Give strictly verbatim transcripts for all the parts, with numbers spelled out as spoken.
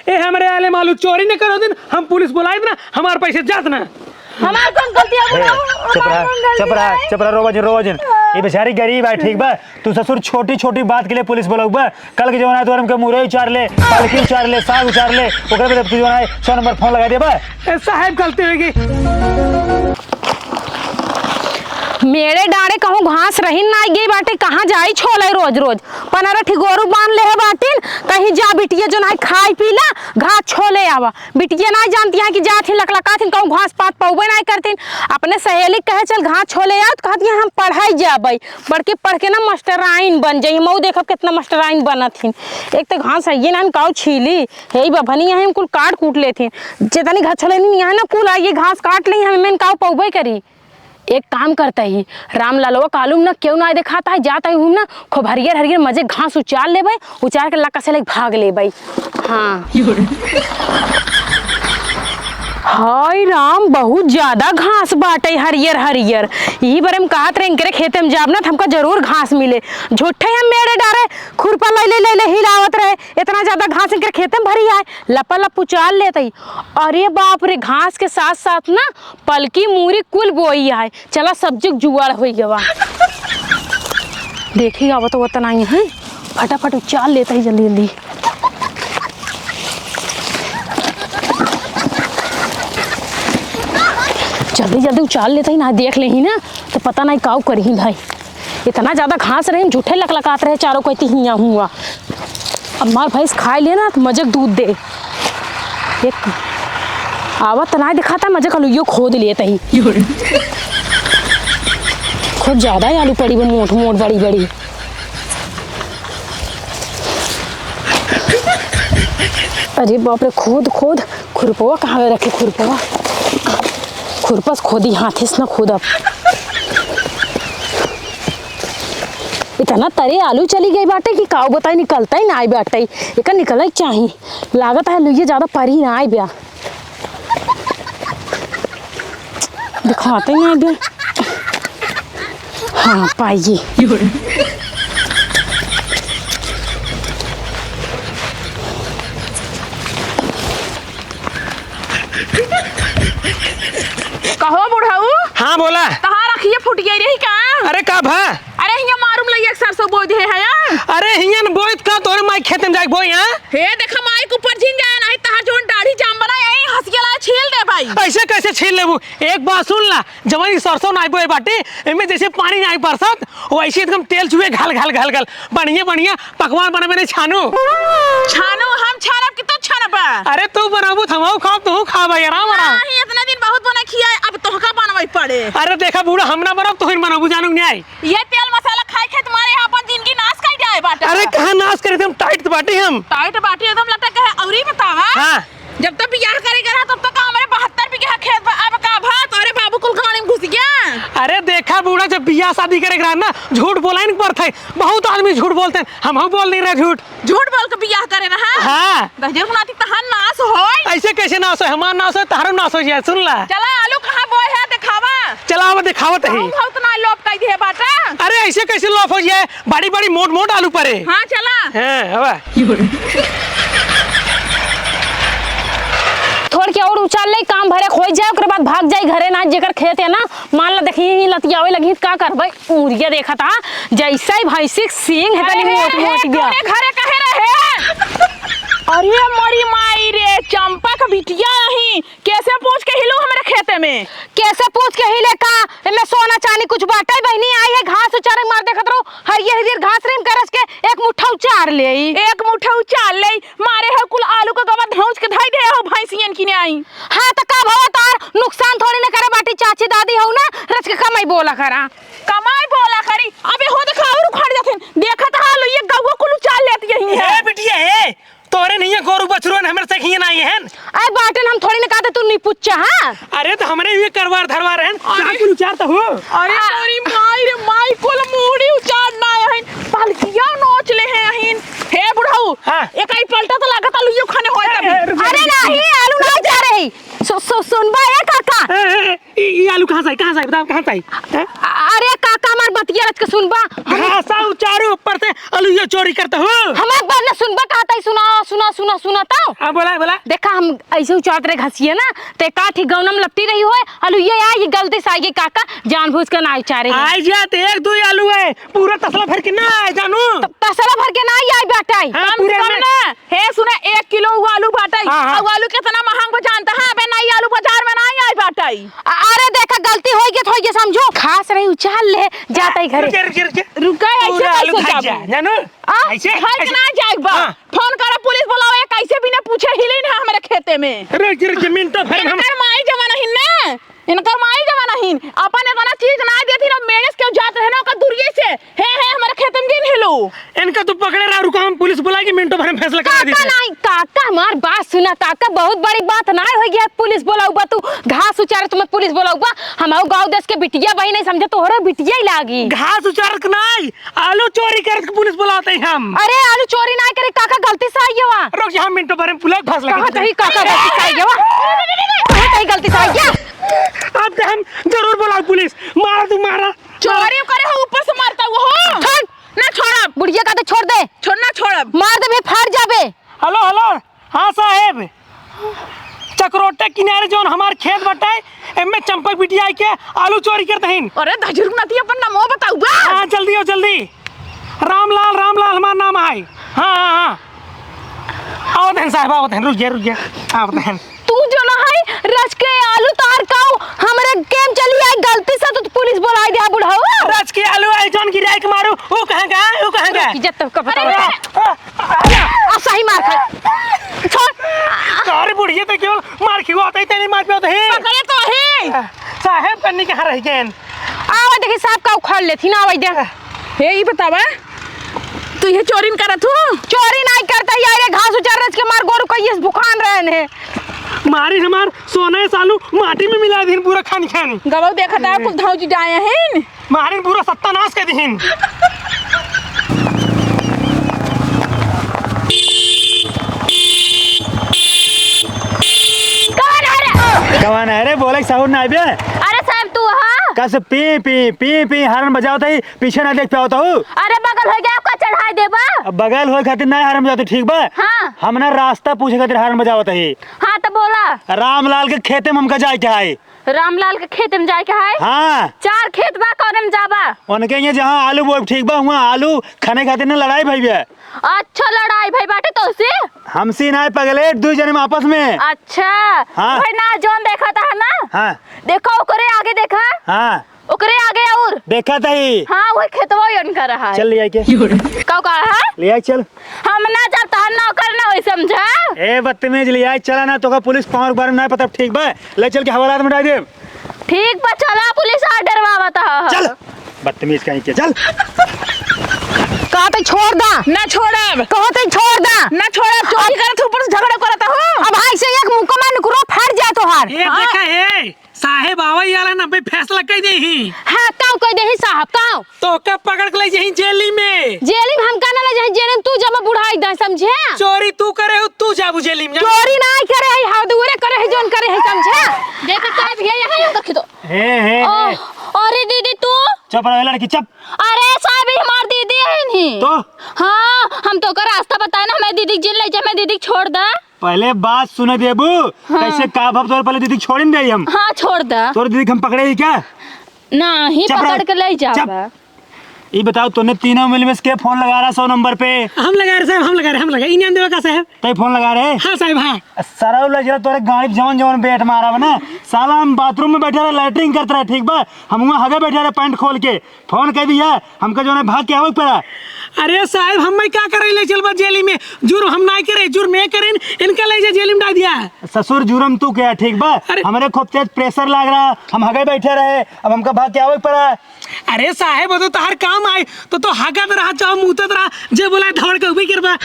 ए, हमरे आले मालू चोरी न करो दिन, हम पुलिस बुलाइब ना, हमार पैसे जात ना। हमार कौन गलती है, ए, बुढ़ऊ? चुप हमार रहा, कौन गलती चुप रहा, है? चुप रहा, रोवा जिन, रोवा जिन। ये बेचारी गरीब है, ठीक बा? तू ससुर छोटी छोटी बात के लिए पुलिस बुलाऊ बा? कल के जमाना है, तोर हमके मुरई उचार ले, पालकी उचार ले, साग उचार ले, ओकरे बाद तू जमाना है, सौ नंबर फोन लगा दे बा। ए, साहेब, गलती होगी। मेरे डाँड़े कहूँ घास रहिन नाई गई बाटे, कहाँ जाई छोले रोज रोज। पनरह ठी गोरू बाँध लेहे बाटिन, कहीं जा बिटिया जो नाई खाई पी ला, घास छोले आवा। बिटिया नाई जानती हैं कि जात ही लकलकात ही, कहूँ घास पात पउबे नाई करतीन। अपने सहेली कहे चल घास छोले आओ, तो कहती हैं हम पढ़ाई जाबे, बड़की पढ़ के ना मास्टराइन बन जाई। मऊ देखब कितना मास्टराइन बनत ही। एक तो घास है ये ना काऊ छीली, हे बभनी यहाँ हम कुल काट कूट लेती हैं। जितनी घास छोले नहीं है ना कुल आइए घास काट ली, हम इमेन काऊ पउबे करी। एक काम करता ही, रामलालवा कालूम ना केहू ना देखाता है, जाता ही हूँ ना, खूब हरियर हरियर मजे घास उचार लेबे, उचार के लक्का से लेके भाग लेबे। हाँ। हाय राम, बहुत ज्यादा घास बाटे हरियर हरियर। यही बारे में कहत रहे, इनकरे खेते में जाब ना, तो हमका जरूर घास मिले। झूठे हम मेरे डारे खुरपा ले ले ले ले हिलावत रहे, इतना ज्यादा घास इनकरे खेते में भरी आए, लपा लप उचार लेते ही। अरे बाप रे, घास के साथ साथ ना पलकी मूरी कुल बोई है। चला सब्जी के जुगाड़ होई गवा। देखी आवत वत नाई है, फटाफट उचार लेते ही जल्दी जल्दी। जल्दी जल्दी उचार लेते ही ना, देख लेही ना तो पता नाई काऊ करही भाई। इतना ज्यादा घास रहे, झूठे लकलकात रहे चारों कोई हियाँ हुआ। अब मार भैंस खाए ले ना तो मजे के दूध दे। एक आवत ना दिखाता, मजे का लुइयो खोद लेत ही। खूब ज्यादा ही आलू पड़ी बा, मोट मोट, बड़ी बड़ी। अरे बाप रे, खोद खोद। खुरपवा कहाँ रखे खुरपवा? खुरपस खोदी, हाथे से ना खोदब। इतना तरे आलू चली गई बाटे कि काऊ बताई, निकलता ही ना आई बाटे। एकर निकले के चाही। लागत है लुइये ज्यादा परी ना आई ब्या। दिखाते ना आई ब्या। हाँ, पाइए। कहो बुढ़ऊ। हाँ, बोला। तहार अखिए फूट गई रही का? अरे, का भा? अरे, हियाँ मारू में लइया के सरसों बोई दिहे है यार। अरे, हियाँ न बोई का, तोरे माई खेत में जाके बोई, हाँ? हे, देखा माई के ऊपर झिन जाए, नहीं तहार जोन दाढ़ी जाम बना, यही हंसिया ला छील दे भाई। ऐसे कैसे छील लेबू? एक बात सुन ला, जवन ई सरसों नाई बोए बाटी, एमे जैसे पानी नाई बरसत, वैसे एकदम तेल चुए घल, घल, घल, घल। बढ़िया, बढ़िया पकवान बने, बने छानू। छानू, हम छानब कि तू छानबा? अरे तू बनाबू, त हमहू खाब, तू खाब, आराम, आराम। नहीं, इतना दिन बहुत बना खिया, अब तोहका बनवाई पड़े। अरे देखा बूढ़ा, हम ना बनाब, तोहिन बनाबू, जानू नहीं आई। ये तेल मसाला खाए खाए तुम्हारे यहाँ अपन जिंदगी नाश कर जाए बाटे। अरे कहाँ नाश करे थे, हम टाइट बाटी हम। टाइट बाटी एकदम लटक है। और ही बतावा। हाँ। जब तो बियाह करे के रहा, तब तो का हमरे बहत्तर बीघा खेत बा, अब का भा तोरे बाबू कुल गाड़ी में घुस गया? अरे देखा बूढ़ा, जब बियाह शादी करे के रहा ना, झूठ बोला ही नहीं पड़ता है। बहुत आदमी झूठ बोलते हैं, हम हम बोल नहीं रहे झूठ। झूठ बोल के बियाह करे रहा? हाँ। दहिजर गुनाती तहार नाश होई। ऐसे कैसे नाश होई? हमार नाश होई, तहारो नाश हो जाए। सुन ला। चला आलू कहाँ बोए है, दिखावा। चला अब दिखावत है। बहुत ना लोप कई दिए बाटा। अरे ऐसे कैसे लोप हो जाए? बड़ी बड़ी मोट मोट आलू परे। हाँ, चला। हाँ, हवा। थोड़ के और उचार ले, काम भरे खोई जाए, ओकर बाद भाग जाए घरे ना, जेकर खेत है ना, मान ला देखी ही लतियावे लगी, का करबे? मुर्गिया देखा था, जैसे ही भैंसी के सींग है, तनी अरे, मोट मोट गया। तोरे घरे कहे रहे? अरे मोरी माई रे, चंपा का बिटिया नहीं, कैसे पूछ के हिलू हमरे खेते में? कैसे पूछ के हिले का? एमे सोना चांदी कुछ बाटे बहिनी, आई है घास उचारे मार देखत रहो, हरियर हरियर घास रिन करस के एक मुट्ठा उचार ले। एक मुट्ठा उचार ले, मारे हो कुल आलू का गवा धौंच के धई दे हो भैंसियन की नहीं। हाँ तो का भवा तार नुकसान थोड़ी ना करे बाटी चाची दादी हो ना, रच के कमाई बोला करा। कमाई बोला करी, अबे हो देखा और उखड़ जाथिन, देखत हाल ये गौवा कुल उचार लेत यही है। ए बिटिया ए, तोरे नहीं है गोरू बछरुअन हमरे से हियन आई हैं। आए बाटन हम थोड़ी ना कहते तू नहीं पुच्चा, हाँ? अरे तो हमरे ये करवार धरवार हैं, अरे। चाकुल उचार तो हो। अरे मोरी माई रे माई, कुल मूड़ी उचार ना हैं, पलकिया नोच ले हैं अहिन। हे बुढ़ऊ, हाँ। एक आई पलटा तो लागत आलू यो खाने होए ए, कभी। ए, रुक, अरे रुक, नहीं, आलू ना उचारे ही। सु-, सु-, सुनबा ए काका। ए, ए, ए, ई, ई आलू कहाँ से आई, कहाँ से आई, बताओ, कहाँ से आई? हैं? अरे काका, हमार बतिया रच के सुनबा। हम घासा उचारू ऊपर से अलुइया चोरी करता हूँ। हमार बात ना सुनबा, कहता ही सुना, सुना, सुना, सुना तो। हाँ, बोला, बोला। देखा, हम ऐसे उचारत रहे घसिया ना, ते का ठीक गौना में लपटी रही होए, अलुइया आई, ये गलती से आई गई काका, जानबूझ के ना उचारे। आई जा, ते एक दो आलू है, पूरा तसला भर के ना आए जानू। त-, तसला भर के ना आई, आई बाटे। हाँ, कम से पूरे कम में। ना, हे सुना, एक किलो उ आलू बाटे। हाँ, हाँ। अब आलू कितना महंग बा जानता है? अबे नहीं, आलू बाजार में नहीं आई बाटे। अ-, अरे देखा, गलती होई गई, होई गई, समझो। घास रही, उचार ले, जाता ही घरे। रुक जा, रुक जा, रुक जा। रुका, ऐसे पूरा आलू कैसे धर जाबू? जा, जानू? आ? ऐसे, घर के ऐसे। ना जाए बा। हाँ। फोन करा, पुलिस बुलाओ, ये कैसे बिना पूछे हिले ना हमारे खेते में। रुक जा, रुक जा, मिनटो भर में हम इनकर माई जमा नहीं ना। इनकर माई जमा नहीं, अपन इतना चीज ना देती ना, मेरे से क्यों जात रहे ना, ओकर दूरिये से, हे, हे, हमारे खेत में गिन हेलो। इनका तो पकड़े रहा, रुका, हम पुलिस बुला के मिनटों भर में फैसला करा काका देते हैं। नहीं, काका, हमार बात सुना, काका, बहुत बड़ी बात ना होई गया, पुलिस बुलाऊबा तू, घास उचारे तुम्हें पुलिस बुलाऊबा, हम गाँव देश के बिटिया बहिन नहीं समझे, तोहरो बिटिया ही लागी। घास उचारत नहीं, आलू चोरी करत के पुलिस बुलाते हैं हम। अरे, आलू चोरी नहीं करे, काका, गलती से आई गवा। रुक जा, हम मिनटों भर में पुलिस फैसला कहाँ करी। कहीं काका गलती से आई गवा? कहाँ कहीं गलती से आई गया? अब तो हम जरूर बुलाओ पुलिस। मारा तू, मारा। चोरी करे हो, ऊपर से मारता हुआ हो। छोड़। ना छोड़ब। बुढ़िया का तो छोड़ दे। छोड़ ना छोड़ब। मार दे, फाट जाबे। हेलो, हेलो। हाँ साहेब, चकरोटे किनारे जौन हमार खेत बटे, एमे चंपक बिटिया आइके आलू चोरी करत हइन। अरे धजुर नती, अपन नामो बताउबा। हाँ, जल्दी आओ, जल्दी। रामलाल, रामलाल हमार नाम है। हाँ, हाँ, हाँ। आवत हन साहेब, आवत हन, रुक जा, रुक जा। आवत हन। तू जो ना है, रच के आलू तार काऊ, हमरे केम चली आई, गलती से तू पुलिस बुलाई दे, बुढ़ऊ। रच के आलू आई जौन गिराई के मारू, वो कहाँ का, वो कहाँ का? रुक जा, तब का बताओ। अरे, आ, आ, आ, आ, सही मार खा। छोड़। अरे बुढ़िया तो केवल मार खिवा होता ही, तेरी मार पे होता ही। पकड़े तो ही। साहेब कन्नी कहाँ रह गए? आवा देखी साहब का उखाड़ लेथी ना, आवा दे। हे, ई बतावा, तू ये चोरी न करत हूँ? चोरी नहीं करता, ये रे घास उचार रच के मार गोरू कहिए से भुखान रहन है। मारी हमार सोना सालू माटी में मिला दिन पूरा खानी खानी। गवाऊ देखा था, कुल धौजी डाया है। मारिन पूरा सत्यानाश कर दिहिन। कौन है रे? कौन है रे? बोले साउंड ना आइबे। अरे साहब, तू हा? कस पी, पी, पी, पी, हारन बजावत ही, पीछे ना देख पावत हूँ। अरे बगल हो गया, आपका चढ़ाई देबा? अब बगल होए खातिर ना हारन बजावत, ठीक बा? हाँ। हम ना रास्ता पूछे खातिर हारन बजावत ही। हाँ, तो बोला। रामलाल के खेते में हमका जाए के है। रामलाल के खेत में जाए के है? हाँ। चार खेत बा, कौन में जाबा? उनके ये जहाँ आलू बोए, ठीक बा, हुआ आलू खाने खातिर ना लड़ाई भई बा। अच्छा, लड़ाई भई बाटे तोसे? हमसे ना पगले, दुई जने में आपस में। अच्छा। हाँ। भाई ना, जौन देखा था ना? हाँ। देखा ओकरे आगे देखा। हाँ। ओकरे आगे और। देखा था ही। हाँ, वही खेतवा यन का रहा है। चल ले आई के। का कहा है? ले आई चल। हम ना जाब, तहार नौकर ना होई, समझा? ए बदतमीज, ले आई, चला ना, तोका पुलिस पावर के बारे में ना पता, ठीक बा? ले चल के हवालात में डाल देब। ठीक बा, चला, पुलिस आ डरवावत ह। चल, बदतमीज कहीं के, चल। कहा तो छोड़ दा। ना छोड़ब। कहो तो छोड़ दा। ना छोड़ब, चोरी करत ऊपर से झगड़ा करत हो। अब भाई से एक मुक्का मार नुकरो फाट जाए तोहार। ए, हाँ। देखा, ए, साहेब आवई आला ना, भाई फैसला कई देही। हाँ, काऊ कई देही साहब, काऊ? तोका पकड़ के ले जाही जेली में। जेली में हम का ना ले जाही, जेली में तू जब बुढ़ाई दा, समझे? चोरी तू करे हो, तू जाबू जेली में, जा। चोरी ना करे है, हाथ उरे करे है, जौन करे है, समझे? देख का भैया यहाँ यूं रख दो। हे, हे, ओ, हे। अरे दीदी तू? चुप रहो लड़की, चुप। अरे साहब, ई हमार दीदी है नहीं। तो? हाँ, हम तोका रास्ता बताए ना, हमारे दीदी के जिन ले जा, हमारे दीदी के छोड़ दा। पहले बात सुने देबू, हाँ। कैसे का भाव तोर पहले दीदी छोड़िन दे हम। हाँ, छोड़ दा। तोर दीदी के हम पकड़े ही क्या? ना, ही चुप रह। पकड़ के ले जाबा। चुप। ई बताओ, तोने तीनों मिल में से के फोन लगा रहा सौ नंबर पे? हम लगा रहे साहब, हम लगा रहे, हम लगा रहे। इन्हें देवा का साहब? तै फोन लगा रहे? हाँ साहब, हाँ। सारा उल्ला जरा तोरे गाड़ी पे जवन जवन बैठ मारा बा ना। साला हम बाथरूम में बैठे रहे, लैट्रिन करत रहे, ठीक बा? हम वहाँ हगे बैठे रहे पैंट खोल के। फोन कर दिया, हमका जौन है भाग के आवे के पड़ा। अरे साहब, हम मैं का करे ले चलबा जेली में? जुर्म हम नाई करे, जुर्म ए करेन, इनका ले जा जेली में डाल दिया। ससुर जुर्म तू क्या, ठीक बा? अरे। हमरे खूब तेज प्रेशर लाग रहा, हम हगे बैठे रहे, अब हमका भाग के आवे के पड़ा। अरे साहब, वो तो तहार काम आए, तो, तो हगत रहा, चाहे मूतत रहा, जे बोला धड़ के उबे करबा।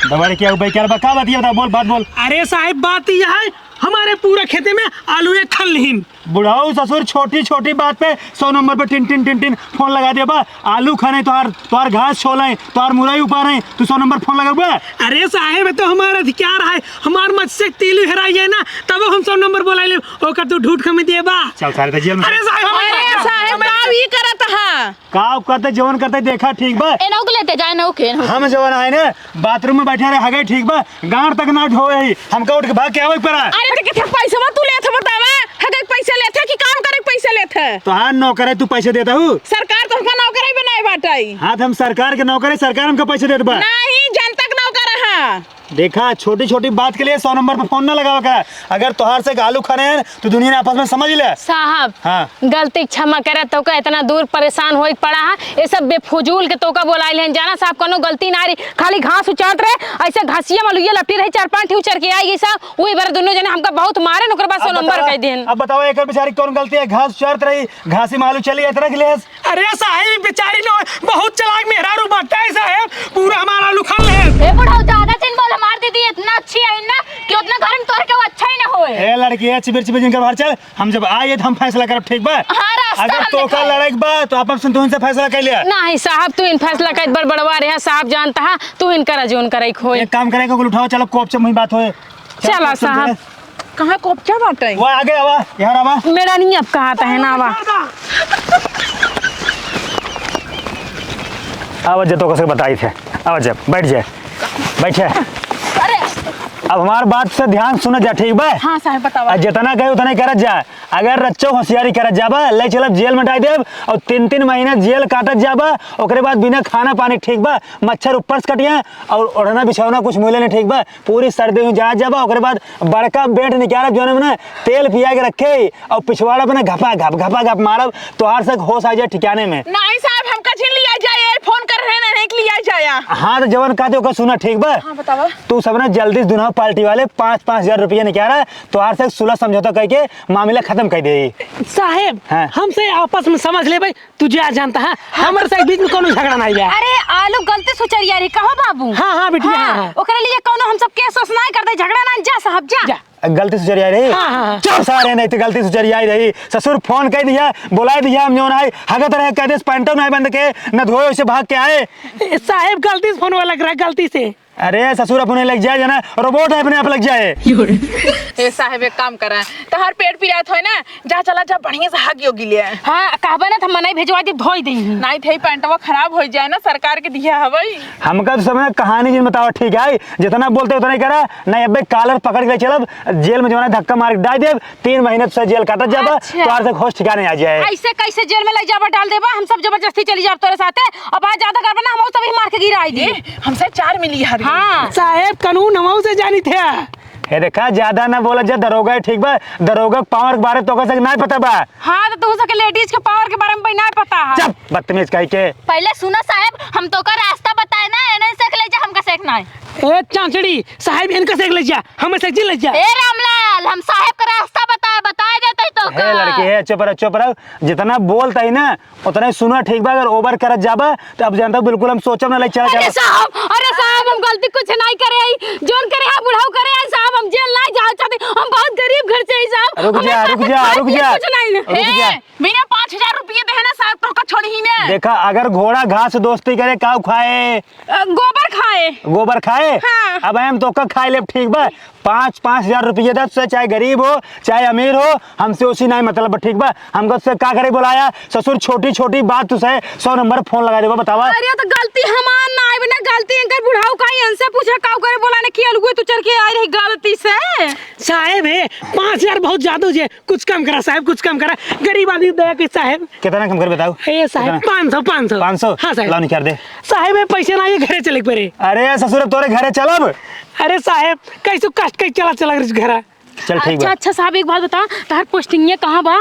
धड़ के उबे करबा, का बात ये बता, बोल, बात बोल। अरे साहब, बात यह है, हमारे पूरा खेते में आलू एक खन लिहिन। बुढ़ऊ ससुर छोटी छोटी बात पे सौ नंबर पे टिन टिन टिन टिन फोन लगा देबा। आलू खाने तोहार, तोहार घास छोले, तोहार मुरई उपारे, तू सौ नंबर फोन लगबा। अरे साहेब, ये तो हमार अधिकार है, हमार मत से तीलू हेराई है ना, तब हम सौ नंबर बोला ले, ओकर तू ढूंढ के हमें देबा। चल सारे, तो जेल में। अरे साहेब, हमें अरे साहेब, का ई करत हा? का करते, जवन करते देखा, ठीक बा? ए, नौक लेते जाए, नौक है, नौक। हम जवन आए ना, बाथरूम में बैठे रहे, हगे, ठीक बा? गांड तक ना ढोए ही, हमका उठ के भाग के आवे के पड़ा। अरे, तो कितना पैसा तू लेत ह, बतावा? हगे के पैसा लेत ह कि काम करे के पैसा लेत ह? तोहार नौकर है, तू पैसे देता हूँ? सरकार तो हमका नौकर ही बनाए बाटई। हाँ, तो हम सरकार के नौकर है, सरकार हमका पैसे देत बा। नहीं, जनता के नौकर है। देखा, छोटी छोटी बात के लिए सौ नंबर पर फोन ना लगावा करा। अगर तोहार से आलू खाने हैं, तो दुनिया ने आपस में समझ ले। साहब, हाँ। गलती क्षमा करे, तोका इतना दूर परेशान होए के पड़ा है। ये सब बेफजूल के तोका बोलाइल हैं। जाना साहब, कोनो गलती ना रही, खाली घास उचारत रहे, ऐसे घासिया में लुइया लपटी रही, चार पांच ठी उचर के आई गई साहब। वही बार दोनों जने हमका बहुत मारे, ओकर बाद सौ अब नंबर बतावा, कह देन। अब बतावा, एकर बेचारी कौन गलती है? घास उचारत रही, घासी में आलू चली इतना के लिए। अरे साहेब, ई बेचारी न बहुत चालाक मेहरारू बाटे साहेब, पूरा हमार आलू खा ले। ए बुढ़ऊ, ज्यादा जिन बोल, हमार दीदी इतना अच्छी है ना कि उतना घर में तोहर के वो अच्छा ही ना होए। ए लड़की, ए चिबिर चिबिर जिन कर बाहर चल, हम जब आए तो हम फैसला करब, ठीक बा? हाँ, रास्ता अगर हम तोका दिखाई। लड़ाई बा तो अपन सुन तू इनसे फैसला कर लिया। नहीं साहब, तू इन फैसला कर बड़बड़वा रहे साहब, जानता है तू इनकर जोन करे खोए। एक काम करेगा, कुल उठाओ, चलो कोप से मुही बात होए। चल, चला कोप से साहब। चले। कहाँ कोपचा बाटे? वो आगे आवा, यहाँ आवा। मेरा नहीं अब कहा था है ना आवा। आवा जे तो कसे बताई थे। आवा जे, बैठ जाए। बैठे। अरे। अब हमार बात से ध्यान सुन जा, ठीक बा? हाँ साहब, बतावा। आ जितना कहे उतना ही करत जा। अगर रच्चो होशियारी करत जाबा, ले चलब जेल में डाल देब और तीन तीन महीना जेल काटत जाबा, ओकरे बाद बिना खाना पानी, ठीक बा? मच्छर ऊपर से कटिया और ओढ़ना बिछौना कुछ मिले नहीं, ठीक बा? पूरी सर्दी में जात जाबा, ओकरे बाद बड़का बेंट निकालब, जौन में ना तेल पिया के रखे और पिछवाड़ा पे ना घपा घप, घपा घप मारब, तोहार से होश आ जाए ठिकाने में। नहीं साहब, हमका जिन लिया जाए, फोन कर रहे हैं, नहीं लिया जाए। हाँ, तो जवन कहते ओकर सुना, ठीक बा? हाँ, बतावा। तू सब ना जल्दी से दुनों पार्टी वाले पाँच पाँच हजार रुपया निकाला, तोहार से सुलह समझौता करके मामला खत्म कर दे। साहेब, हाँ। हमसे आपस में समझ ले भाई, तू जा जानता है, हमरे से बीच में कोनो झगड़ा नहीं बा। अरे, आलू गलती से उचरिया रही, कहो बाबू? हाँ, हाँ, बिटिया, हाँ, हाँ, हाँ। ओकरे लिए कोनो हम सब केस वेस नहीं करते, झगड़ा ना, जा साहब, जा। जा। गलती से उचरिया रही? हाँ, हाँ, हाँ। चुप सारे, नहीं तो गलती से उचरिया ही रही। ससुर फोन कर दिया, बुला दिया, हम जौन आई, हगत रहे, कह दे, पैंटो नहीं बंद के, न धोए, उसे भाग के आए। ए, साहेब, गलती से फोन वाला लग रहा, गलती से। अरे ससुर, अपने लग जाए जना, रोबोट है, अपने आप लग जाए। ए साहेब, एक काम करा, तोहार पेट पिरात होए ना, जा चला जा, बढ़िया से हग योगी ले आए। हाँ, कहबे ना, त मनई भेजवा दी, धोई देई। नहीं थे, पैंटवा खराब हो जाए ना, सरकार के दिया हवई। हमका तो समय कहानी जिन बतावा, ठीक है, जितना बोलते उतना ही करा, नहीं अबे कालर पकड़ के ले चलब, जेल में जौन है धक्का मार के डाल देब, तीन महीने से जेल काटत जाबा, अच्छा। तोहार से होश ठिकाने आ जाए। ऐसे कैसे जेल में ले जाबा, डाल देबा, हम सब जबरदस्ती चली जाब तोरे साथे। अब आज ज्यादा करबा ना, हम सब ही मार के गिराई दी। ए, हमसे चार मिली हर। हाँ। साहेब, कानून हमहू से जानी थे। हे देखा, ज्यादा ना बोला जा, दरोगा है, ठीक बा? दरोगा के पावर के बारे में तोका से नहीं पता बा। हाँ, तो तू सके लेडीज के पावर के बारे में भाई नहीं पता है। चुप, बदतमीज कहीं के। पहले सुना साहेब, हम तोका रास्ता बताए ना, एने से ले जा, हमका से नहीं। ए चांचड़ी, साहेब इनका से ले जा, हमें से ले जा। ए रामलाल, हम साहेब का रास्ता बताए, बताए देते ही तो हे का। लड़की, हे चुप रहो, चुप रहो। जितना बोलता ही ना, उतना ही सुना, ठीक बा? अगर ओवर करत जाबा, तो अब जानता हूँ, बिल्कुल हम सोचब ना, ले चला, अरे चला। साहब, अरे साहब, हम गलती कुछ नहीं करे हई, जौन करे है बुढ़ऊ करे है साहब, हम जेल नहीं जाए चाहते, हम बहुत गरीब घर से ही साहब, रुक हमें जा, रुक पैसा जा, खाए रुक पिए जा, कुछ नहीं। रुक जा। ए, बिना पाँच हजार रुपये देहे ना साहब, तोहका छोड़ी ही ना। देखा, अगर घोड़ा घास से दोस्ती करे, काऊ खाए? अ, गोबर खाए। गोबर खाए? हाँ। अब हम तोहका खाए लेब, ठीक बा? पाँच, पाँच हजार रुपये दे, तुसे चाहे गरीब हो, चाहे अमीर हो, हमसे उसी नहीं मतलब, ठीक बा? हमको तुसे का करे बुलाया? ससुर, छोटी छोटी बात तुसे सौ नंबर फोन लगा देबा, बतावा। अरे, तो गलती हमार ना आइब ना, गलती इनकर बुढ़ऊ का ही, इनसे पूछा, काऊ करे बोला ने कि अलगुए तू चढ़ के आई रही गलती से। साहेब है, पाँच हजार बहुत ज्यादा हो जाए, कुछ कम करा साहेब, कुछ कम करा, गरीब आदमी दया के साहेब। कितना कम कर बताओ? ए साहेब, कितना? पाँच सौ, पाँच सौ। पाँच सौ? हाँ साहेब। लाओ निकाल दे। साहेब, ए पैसे ना, ये घरे चले के पड़े। अरे ससुर, अब तोरे घरे चलब। अरे साहेब, कैसे कष्ट के चला, चला घरा। चल ठीक अच्छा, बा। अच्छा साहब, एक बात बता, तोहार पोस्टिंग ये कहाँ बा?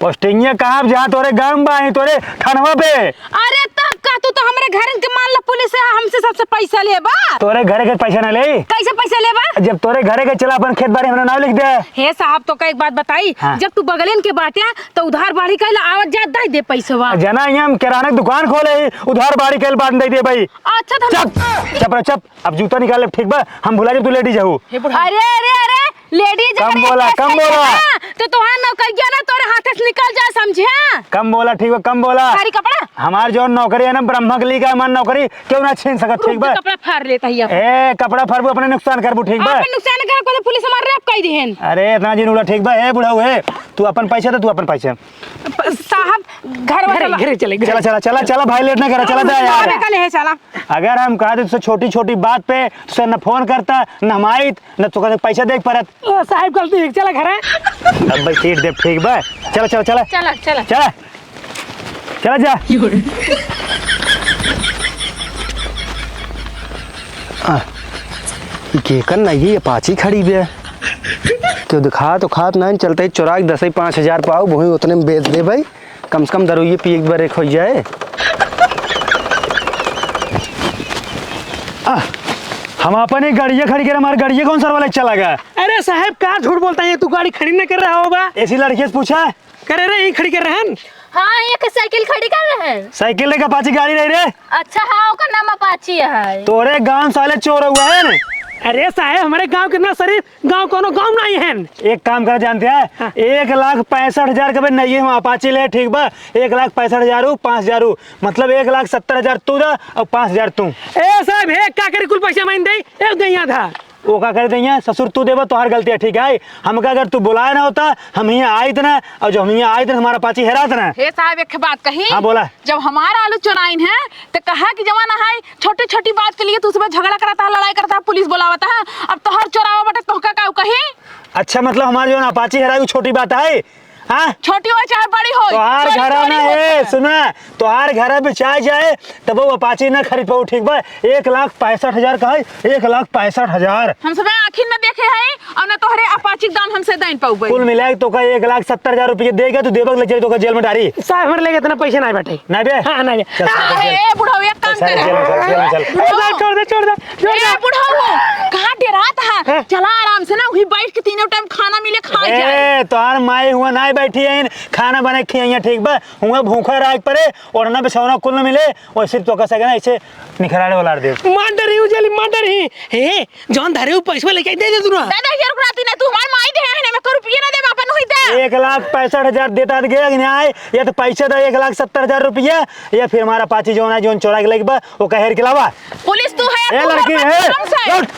पोस्टिंग ये कहाँ, जहाँ तोरे गाँव बा, यहीं तोरे थानवा पे। अरे तब का, तू तो हमरे घर के मान ला पुलिस है, हमसे सबसे पैसा लेबा। तोरे घरे के पैसा ना ले। कैसे पैसा लेबा? जब तोरे घरे के चला, अपन खेत बाड़ी हमरा नाम लिख दे। हे साहब, तोका एक बात बताई, हाँ। जब तू बगलेन के बाटे, तो उधार बाड़ी कैला, आवत जात दे दे पैसवा। जना, यहाँ हम किराना के दुकान खोले ही, उधार बाड़ी कैल बाद दे दे भाई। अच्छा, तो चुप, चुप रह, चुप। अब जूता निकाल ले, ठीक बा? हम भुला जाब तू लेडीज हऊ। हे बुढ़ा। अरे, अरे, अरे, लेडीज कम अगर बोला, एक कम बोला। ना, तो तोहार नौकरिया ना तोरे हाथे से निकल जाए, समझे? कम बोला, ठीक बा, कम बोला। भारी कपड़ा। हमार जौन नौकरी है ना, ब्रह्मा के लिए का हमार नौकरी, क्यों ना छीन सकत, रुक, ठीक बा? कपड़ा फाड़ लेता ही अब। ए, कपड़ा फाड़बू, अपने नुकसान करबू, ठीक बा? अपन नुकसान कर, कोई पुलिस हमार रेप कई दिहन। अरे, इतना जिन उड़ा, ठीक बा? ए, बुढ़ऊ, ए, तू अपन पैसा दे, तू अपन पैसा। प-, साहब, घर में घरे, चला। घरे चले, घरे। चला, चला, चला, चला, भाई, लेट ना करा, चला, जा यार। अरे, कल है, चला। अगर हम कहा तो छोटी-छोटी बात पे तुसे न फोन करता, न हम आइत, न तो कदे पैसा देख परत। ओ, साहब, गलती है, चला घर है। अब भाई सीट दे, ठीक बा? चला, चला, चला। चला, चला। चला। चला जा। आ, ई केकर ना, ये अपाची खड़ी बे। क्यों दिखा तो खात ना, चलते ही चोरा के दस ही पाँच हजार पाओ, वही उतने में बेच दे भाई। कम से कम दरुइये पिए के बार एक होइ जाए। आ, हम अपन एक गाड़िया खड़ी करे, हमार गाड़िया कौन सरवा लेके चला गया? अरे साहब, का झूठ बोलता है, तू गाड़ी खड़ी न कर रहा होगा? ऐसी लड़की से पूछा? करे रे, यहीं खड़ी कर रहन। हाँ, एक साइकिल खड़ी कर रहन। साइकिल रे का अपाची गाड़ी रही रे? अच्छा, हाँ, ओकर नाम अपाची है। तोरे गांव साले चोर हुआ है ना? अरे साहब, हमारे गांव कितना शरीफ गाँव कौनो गाँव नाहीं है। एक काम कर जानते हैं, हाँ। एक लाख पैंसठ हजार के बे नहीं है, वहाँ अपाची ले, ठीक बा? एक लाख पैंसठ हजार ऊ, पाँच हजार ऊ, मतलब एक लाख सत्तर हजार तू दा और पाँच हजार तू। ए साहब, हे का करी, कुल पैसा मैं दे, ए दैया था। वो का कर दैया, ससुर तू देबा, तोहार गलती है, ठीक है? हमका अगर तू बुलाए ना होता, हम हियाँ आइत ना, और जो हम हियाँ आइत ना, हमार अपाची हेरात ना। हे साहब, एक बात कही। हाँ, बोला। जब हमार आलू चोराइन है, तो कहा कि जवान है, छोटी-छोटी बात के लिए तू उसमें झगड़ा करता है, लड़ाई करता है, पुलिस बुलावता है। अब तोहर चोरावा बटे, तोहका का कही? अच्छा, मतलब हमार जौन अपाची हेराई, उ छोटी बात है? हाँ? छोटी हो चाहे बड़ी हो, तोहार चोरी घरा चोरी ना होता है, है। सुना, तोहार घरा बेचाए जाए, तब वो अपाची ना खरीद पाऊ, ठीक बा? एक लाख पैंसठ हजार का है, एक लाख पैंसठ हजार। हम सब आँखिन में देखे है, और ना तोहरे अपाची के दाम हमसे दाइन पाउबे। कुल मिलाए तो का एक लाख सत्तर हजार रुपये देगा, तू देबक ले चली, तो का जेल में डारी। साहब, हमारे लगे इतना पैसा नहीं बैठे। नहीं बे? हाँ, नहीं बे। चल, चल, चल, अरे, चल। ए, बुढ़ऊ, एक काम चल, कर। चल, चल, चल, चल। ए, साहब, छोड़ दे, छोड़ दे, छोड़ दे। ए, बुढ़ऊ, कहाँ डेरात है? हैं? चला आराम से ना, वहीं बैठ के तीनों टाइम खाना मिले, खा जाए। ए, तोहार माई हुआ नहीं बैठी है, खाना बने खियाइया, ठीक बा? हुआ भूखा राख परे, ओढ़ना बिछौना कुल न मिले, और सिर्फ तो कह सके ना, ऐसे निखराड़े वाला दे। मार डरी, उजली, मार डरी। हे, जौन धरे उ पैसवा लेके दे दे तू ना। दे दे, ये रुक राती ना, तू हमार माई दे है ना, मैं को रुपये ना दे, अपन हुई दे। एक लाख पैंसठ हजार देता तो गया कि नहीं आए, ये तो पैसे दे एक लाख सत्तर हजार रुपया, या फिर हमार अपाची जौन है, जौन चोरा के लेके बा, वो कहेर के लावा। पुलिस तू है, ए तू लड़की हमार है, बदनाम से। उठ।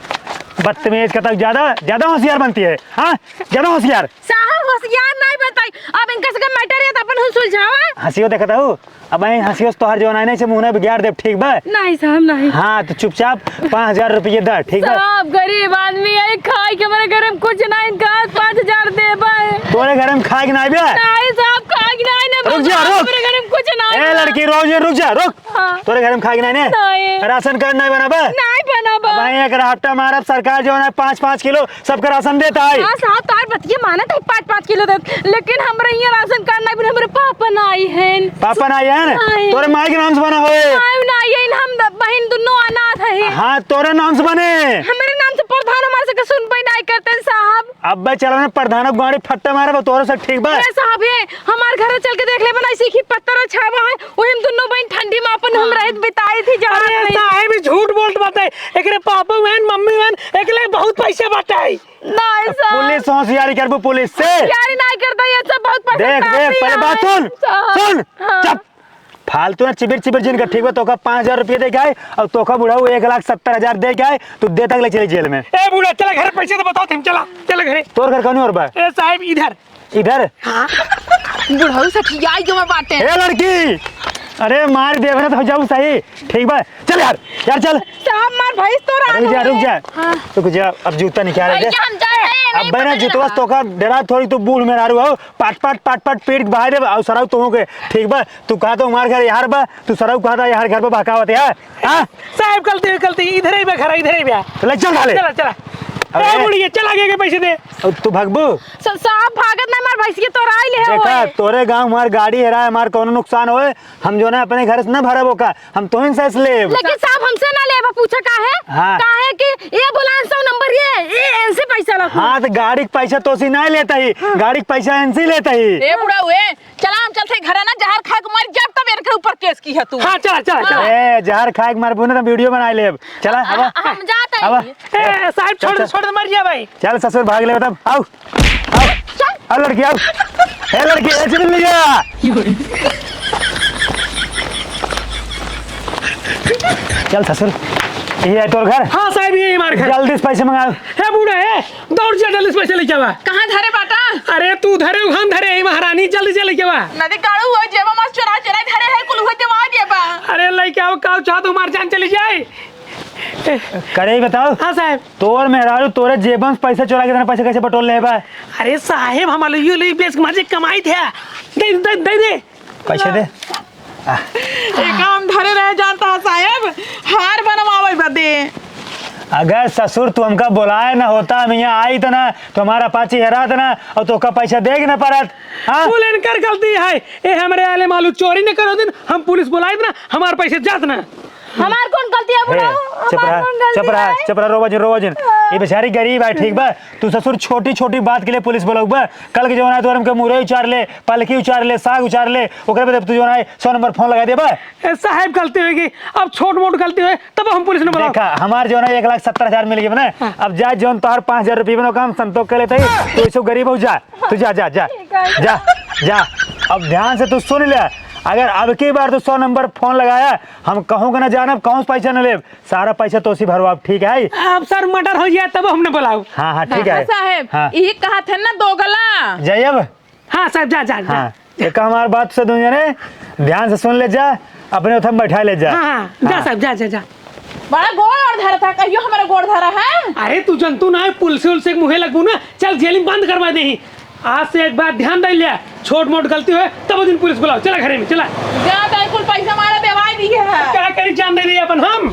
बदतमीज का तक ज्यादा, ज्यादा होशियार बनती है, हाँ, ज्यादा होशियार। साहब होशियार नहीं बनता है, अब इनका से मैटर है तो अपन हम सुलझावा। हंसियो देखता हूँ, अब यहीं हंसियो से तोहर जौन आईने से मुंह ना बिगाड़ देब, ठीक बा? नहीं साहब, नहीं। हाँ, तो चुपचाप पाँच हजार रुपये द, ठीक बा? साहब, गरीब आदमी है, खाए के हमारे घर में कुछ नहीं, कहाँ पाँच हजार देबे? तोरे घर में खाए के नहीं बे? नहीं साहब, खाए के नहीं, नहीं रुक जा, बाबा, रुक। हमारे घर में कुछ नहीं ए, बा। लड़की, रुक जा, रुक जा, रुक। हाँ। तोरे घर में खाए के नहीं ने? नहीं। राशन कार्ड नहीं बना बा? नहीं बना बा। अब यहीं एक हफ्ता मारब, सरकार जौन है पाँच पाँच किलो सबके राशन देता है। हाँ साहब, तोहार बतिये मानत है, पाँच पाँच किलो देत, लेकिन हमरे यहाँ राशन कार्ड नहीं बने, हमरे पापा नहीं हैं। पापा नहीं हैं? नहीं। तोरे माई के नाम से बना होए? नहीं, नहीं, हम द-, बहिन दुनो अनाथ है। हाँ, तोरे नाम से बने। हमरे नाम से प्रधान हमारे से सुनबे नहीं करते साहब। अब्बे चलो ना, प्रधान गाड़ी फट्टा मारे, तोरे से ठीक बा। ए साहब, ये हमार घर चल के देख ले, बना सीखी पत्थर छावा है, वही हम दुनो बहिन ठंडी में अपन हम हाँ। रहित बिताई थी, जहाँ अरे रही। साहब, ये झूठ बोलत बाटे। एकरे पापा बहन, मम्मी बहन, एकले बहुत पैसा बाटे। नहीं साहब। पुलिस से होशियारी करबू, पुलिस से। होशियारी नहीं करता, ये सब बहुत पसंद देख, देख, आती पहले है। बात सुन, साहब। सुन, हाँ। चुप। फालतू ना चिबिर चिबिर जिन कर, ठीक बा? तोका पाँच हजार रुपये दे के आए और तोका बुढ़ऊ एक लाख सत्तर हजार दे के आए, तू दे तक ले चली जेल में। ए बूढ़ा, चला घर, पैसे तो बताओ तुम, चला, चला घरे। तोर घर कौन और बा? ए साहब, इधर। इधर? हाँ। बुढ़ऊ सठियाई के में बाटे। ए लड़की, अरे मार देबे ना तो हो जाऊ सही, ठीक बा? चल यार, यार चल। साहब, मार भैंस तो रहा रुक जा, है। रुक जा। हाँ। रुक जा, अब जूता निकाल दे। भैया, हम जा रहे हैं, अब नहीं बना पकड़ना। जूतवा से तोका डरा थोड़ी, तू बूढ़ मेहरारू हो, पाट पाट पाट पाट पीट के बहार देब, और सराउ तुहों के, ठीक बा? तू कहा तो हमार घर यार बा, तू सराउ कहा था यार घर पर बहकावत है, हाँ? साहब, गलती, गलती, इधर ही बा खड़ा, इधर ही बा। तो ले चल साले। चला, चला। अबे। ए, बुढ़िया, चल आगे के पैसे दे। अब तू भागबू? स-, साहब, भागत नहीं, मार भैंस के तोराई ले देखा, होए। तोरे गाँव हमार गाड़ी हेराए, हमार कौनो नुकसान होए, हम जो ना अपने घर से ना भरब ओका, हम तोहिन से लेब। लेकिन साहब, हमसे ना लेब, पूछा काहे? हाँ। काहे कि ये एम्बुलेंस सौ नंबर ये, ये इनसे पैसा ला। हाँ, तो गाड़ी के पैसा तोसी ना लेता ही, हाँ। गाड़ी के पैसा इनसे लेता ही। ए बुढ़ऊ, ए, चला, हम चलते घरे ना, जहर खा के मर जाब, तब इनके ऊपर केस किहा तू। हाँ, चला, चला, चला। ए, जहर खाए के मरबू ना, तो वीडियो बनाइ लेब। चला, अब। हम जात हई। ए, साहेब, छोड़ दे, चल, चल। छोड़ दे, मर जा भाई। चल ससुर, भाग ले तब। आउ, आउ, आउ लड़की, आउ। ए लड़की, ए चिबिल ले जा। चल ससुर, यही है तोर घर। हाँ साहेब, यही हमार घर। जल्दी से पैसे मंगा। हे बूढ़ा, हे, दौड़ जा, जल्दी से पैसे लेके आवा। कहाँ धरे बाटा? अरे तू धरे, हम धरे, हे महारानी, जल्दी से लेके आवा। नदी गाड़ू हुआ, जेबा मास चोरा चोरा धरे है, कुल हुआ देवा देबा। अरे लेके आओ, का चाहत हमार जान चली जाए। करे ही बताओ। हाँ साहेब। तोर मेहरारू तोरे जेबन से पैसा चोरा के इतना पैसा कैसे बटोर ले बा? अरे साहेब, हम अलुइयो लुई बेच के माजे कमाई थे। दे, दे, दे, दे। पैसे दे। आ। ये काम धरे रहे जानता है साहेब, हार बनवावे बदे। अगर ससुर तू हमका बोलाए ना होता, हम यहाँ आई त ना, तो हमारा पाछी हेरात ना, और तोका पैसा दे के ना परत। हाँ? कुल इनकर गलती है। ए, हमरे आले मालू चोरी न करो दिन, हम पुलिस बुलाइब ना, हमार पैसे जात ना। हमार कौन गलती है, हे, बुढ़ऊ? चुप हमार रहा, कौन गलती चुप रहा, है? चुप रहा, रोवा जिन, रोवा जिन। हाँ। ये बेचारी गरीब है, ठीक बा? तू ससुर छोटी छोटी बात के लिए पुलिस बुलाऊ बा? कल के जौन है तोर हमके मुरई उचार ले, पलकी उचार ले, साग उचार ले, ओकरे बाद तू जौन है सौ नंबर फोन लगा दे बा। ए, साहेब गलती होगी, अब छोट मोट गलती होए तब हम पुलिस न बुलाओ। देखा, हमार जौन है एक लाख सत्तर हजार मिल गए ना, हाँ। अब जा जौन तोहर पाँच हजार रुपये बनो काम संतोष कर लेते ही, तो ऐसे गरीब हो जा। तू जा, जा, जा। ठीक है। जा, जा। अब ध्यान से तू सुन ले, अगर अब की बार तू सौ नंबर फोन लगाया, हम कहूँ के ना जानब, कहूँ से पैसा न लेब, सारा पैसा तोसी भरवाब, ठीक है? अब सर मर्डर हो जाए तब हमने बुलाओ। हाँ, हाँ, ठीक है। साहेब, हाँ। यही कहा थे ना दोगला। जाइए अब। हाँ साहेब, जा, जा, जा। हाँ, एक हमार बात से दुनिया ने ध्यान से सुन ले जा, अपने उठम बैठा ले जा। हाँ, हाँ, जा हाँ। साहेब, जा, जा, जा। बड़ा गोड़ और धरा था, कहियो हमारा गोड़ धरा है? अरे तू जनतू ना है, पुलिस उलसे के मुँहे लगबू ना, चल जेल में बंद करवा दे। आज से एक बात ध्यान दे लिया, छोट मोट गलती होए तब दिन पुलिस बुलाओ, चला घरे में, चला। जा, तो कुल पैसा हमारा देवाई दी है। का करी जान दे दिया अपन हम।